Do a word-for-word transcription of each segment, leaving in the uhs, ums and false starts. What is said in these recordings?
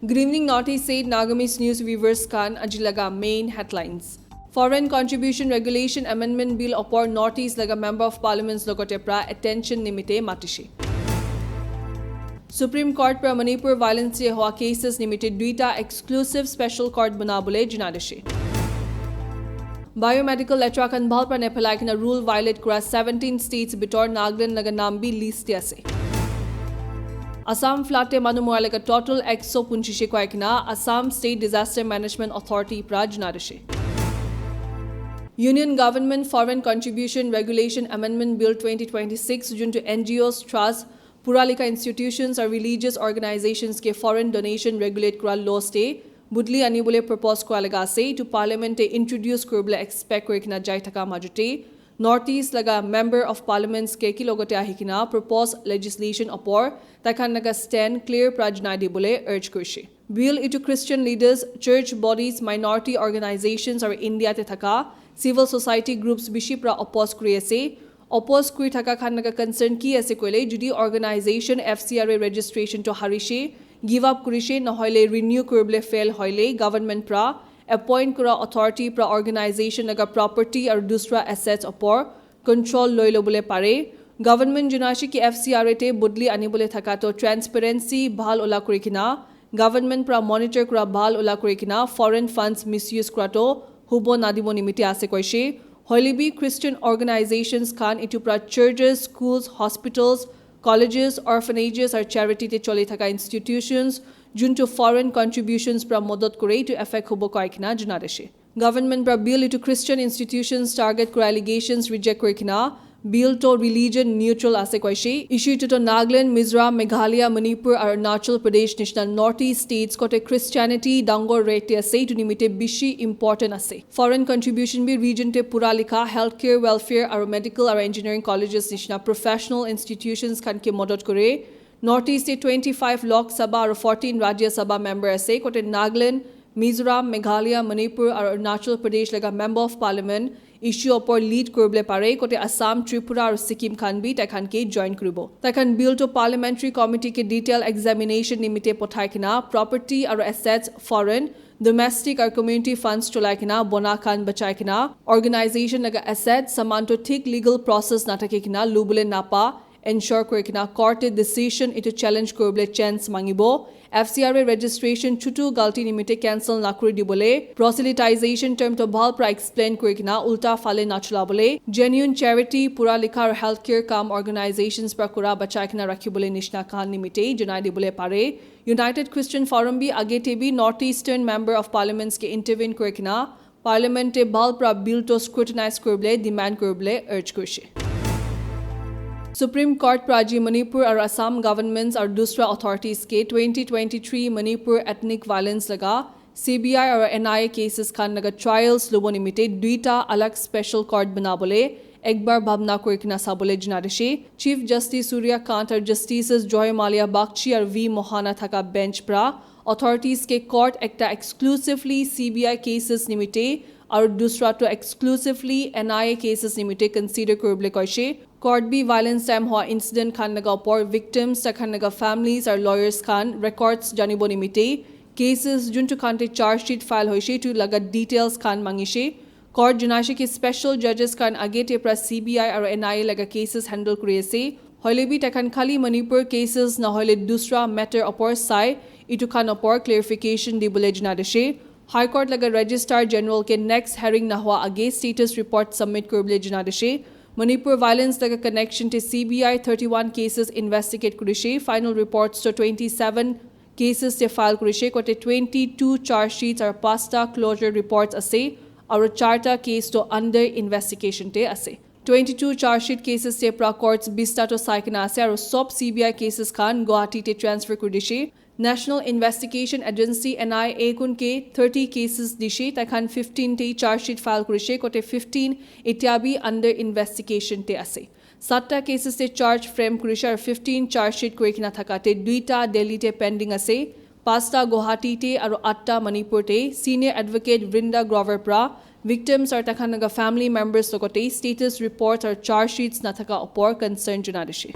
Good evening, Northeast State Nagamese News viewers khan. Aji laga main headlines. Foreign Contribution Regulation Amendment Bill opor Northeast laga Member of Parliaments logote pra attention nimite matishi. Supreme Court pra Manipur violence se hoa cases nimite duita exclusive special court banabole janadishi. Biomedical letra khan bhal pra nephelai kena rule violate kura seventeen states bitor Nagaland laga nam bi list te ase. Assam flood te manu mora laga total ekso punchishi koi kena Assam State Disaster Management Authority pra janadishi. Union Government Foreign Contribution Regulation Amendment Bill twenty twenty-six juntu N G Os, trust, pura likha institutions or religious organizations ke foreign donation regulate kura laws te budli anibole propose kura laga ase. Etu Parliament te introduce kuribole expect kuri kena jai thaka majute Northeast laga Member of Parliaments ke ki logote ahi kena propose legislation opor tai khan laga stand clear pra janai dibole urge kurishe. Bill etu Christian leaders, church bodies, minority organizations aru India te thaka civil society groups bishi pra oppose kuri ase. Oppose kuri thaka khan laga concern ki ase koile, jodi organization F C R A registration to harishe, give up kurishe, nohoile renew kuribole fail hoile government pra appoint kura authority pra organization laga property aru dusra assets opor control loi lobole pare. Government junaishi ki F C R A te budli anibole thaka to transparency bhal ola kuri kena government pra monitor kura bhal ola kuri kena foreign funds misuse kura to hubo nadibo nimite ase koishe. Hoile bi Christian organizations khan etu pra churches, schools, hospitals, colleges, orphanages aru charity te choli thaka institutions juntu foreign contributions pra modot kure etu affect hubo koi kena janadishe. Government pra bill etu Christian institutions target kura allegations reject kuri kena bill to religion neutral ase koishe. Issue etu to Nagaland, Mizoram, Meghalaya, Manipur aru Arunachal Pradesh nishina Northeast states kote Christianity dangor rate te ase, etu nimite bishi important ase. Foreign contribution bi region te pura likha healthcare, welfare aru medical aru engineering colleges nishina professional institutions khan ke modot kure. Northeast te twenty-five Lok Sabha aru fourteen Rajya Sabha member ase. Kote Nagaland, Mizoram, Meghalaya, Manipur aru Arunachal Pradesh laga Member of Parliament issue opor lead kuribole pare. Kote Assam, Tripura aru Sikkim khan bi tai khan ke join kuribo. Tai khan bill to parliamentary committee ke detail examination nimite pothai kena property aru assets foreign, domestic aru community funds cholai kena bona khan bachai kena organization laga assets saman to thik legal process nathaki kena lubole napa ensure kuri kena court te decision etu challenge kuribole chance mangibo. F C R A registration chutu galti nimite cancel nakuri dibole, proselytization term to bhal pra explain kuri kena ulta phale nachulabole, genuine charity, pura likha aru healthcare kam organizations pra kura bachai kena rakhibole nishina khan nimite janai dibole pare. United Christian Forum bi age te bi Northeastern Member of Parliaments ke intervene kuri kena Parliament te bhal pra bill to scrutinize kuribole demand kuribole urge kurishe. Supreme Court pra aji Manipur aru Assam governments aru dusra authorities ke twenty twenty-three Manipur ethnic violence laga C B I aru N I A cases khan laga trials lobo nimite duita alag special court banabole ekbar bhabna kuri kena sabole janadishe. Chief Justice Surya Kant aru Justices Joy Mallya Bakshi aru V Mohana thaka bench pra authorities ke court ekta exclusively C B I cases nimite aru dusra to exclusively N I A cases nimite consider kuribole koishe. Court bi violence time hoa incident khan laga opor victims, tai khan laga families aru lawyers khan records janibo nimite cases juntu khan te charge sheet file hoishe etu laga details khan mangishe. Court janaishe ki special judges khan age te pra C B I aru N I A laga cases handle kuri ase. Hoile bi tai khan khali Manipur cases nahoile dusra matter opor sai etu khan opor clarification dibole janadishe. High Court laga Registrar General ke next hearing nahua age status report submit kuribole janadishe. Manipur violence laga connection te C B I thirty-one cases investigate kurishe. Final reports to twenty-seven cases te file kurishe. Kote twenty-two charge sheets aru pasta closure reports ase. Aru charta case to under investigation te ase. Twenty-two charge sheet cases te pra courts bista to sai kena ase aru sob C B I cases khan Guwahati te transfer kuri dishe. National Investigation Agency N I A kun ke thirty cases dishe, tai khan fifteen te charge sheet file kurishe, kote fifteen itya bi under investigation te ase. Satta cases te charge frame kurishe aru fifteen charge sheet kuri kena thaka te duita Delhi te pending ase, pasta Guwahati te aru atta Manipur te. Senior Advocate Vrinda Grover pra victims aru tai khan laga family members logote status reports aru charge sheets nathaka opor concern janadishe.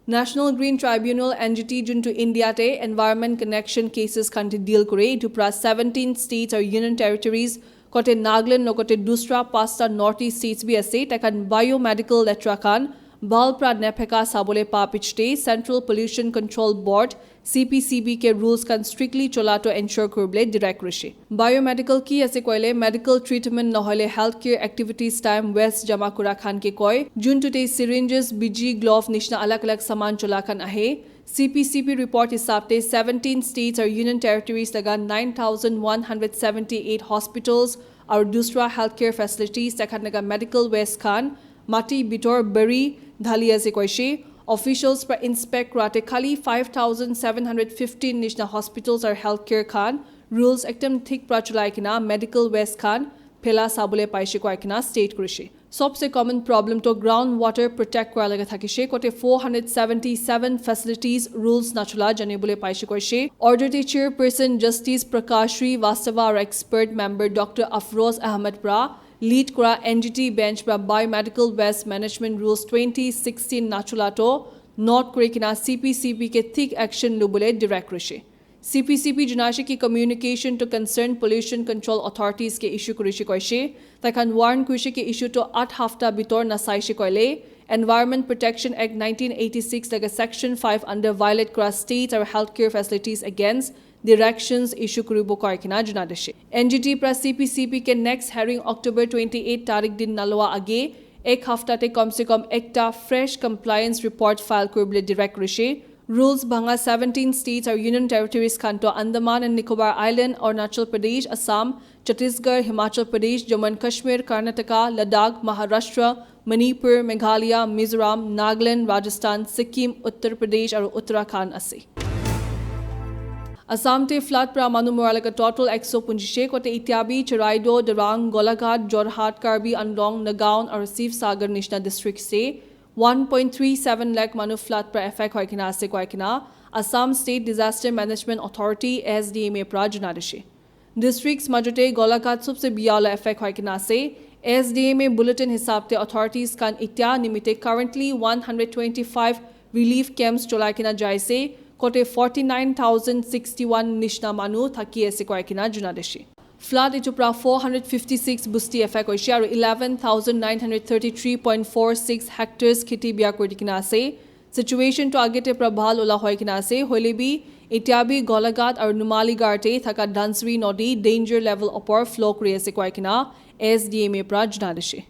National Green Tribunal, N G T, juntu India te environment connection cases khan te deal kore, etu pra seventeen states aru union territories, kote Nagaland logote dusra pasta North East states bi ase, takhan biomedical letra khan bhal pra nepheka sabole pa pichete Central Pollution Control Board, C P C B, ke rules khan strictly chola to ensure kuribole direct kurishe. Biomedical ki ase koile medical treatment nohoile healthcare activities time waste jama kura khan ke koi, juntu te syringes, biji, glove nishina alag alag saman chola khan ahe. C P C B report hisab te seventeen states aru union territories laga nine thousand one hundred seventy eight hospitals aru dusra healthcare facilities takhan laga medical waste khan mati bitor bari dhali ase koishe. Officials pra inspect kurate khali five thousand seven hundred fifteen nishina hospitals aru healthcare khan rules ekdam thik pra cholai kena medical waste khan phela sabole paishe koi kena state kurishe. Sobse common problem to ground water protect kura laga thakishe, kote four hundred seventy seven facilities rules nachola janibole paishe koishe. Order te chairperson Justice Prakash Srivastava aru expert member Doctor Afroz Ahmed pra lead kura N G T bench pra biomedical waste management rules twenty sixteen nachola to note kuri kena C P C B ke thik action lubole direct kurishe. C P C B junashe ki communication to concerned pollution control authorities ke issue kurishe koishe, takhan warn kurishe ki issue to at hafta bitor nasaishe koile Environment Protection Act nineteen eighty six laga section five under violate kura states aru healthcare facilities against directions issue kuribo koi kena juna dishe. N G T pra C P C B ke next hearing October twenty eight tarik din nalua age ek hafta te kom se kom ekta fresh compliance report file kuribole direct kurishe. Rules bhanga seventeen states aru union territories khan to Andaman and Nicobar Island, Arunachal Pradesh, Assam, Chhattisgarh, Himachal Pradesh, Jammu and Kashmir, Karnataka, Ladakh, Maharashtra, Manipur, Meghalaya, Mizoram, Nagaland, Rajasthan, Sikkim, Uttar Pradesh aru Uttarakhand ase. Assam te flood pra manu mora laga total ekso punjishe, kote itya bi Charaideo, Derang, Golaghat, Jorhat, Karbi Anglong, Nagaon aru Sivsagar nishina district se one point three seven lakh manu flood pra affect hoi kena ase koi kena Assam State Disaster Management Authority, S D M A, pra juna dishe. Districts majote Golaghat sobse biya la affect hoi kena ase. S D M A bulletin hisab te authorities khan itya nimite currently one hundred twenty five relief camps cholai kena jai ase, kote forty nine thousand sixty one nishina manu thaki ase koi kena juna dishe. Flood etu pra four hundred fifty six busti affect hoishe aru eleven thousand nine hundred thirty three point four six hectares kheti biya kuri dikena ase. Situation to age te pra bhal ula hoi kena ase, hoile bi itya bi Golaghat aru Numaligarh te thaka Dhansiri nodi danger level upor flow kuri ase koi kena S D M A pra juna dishe.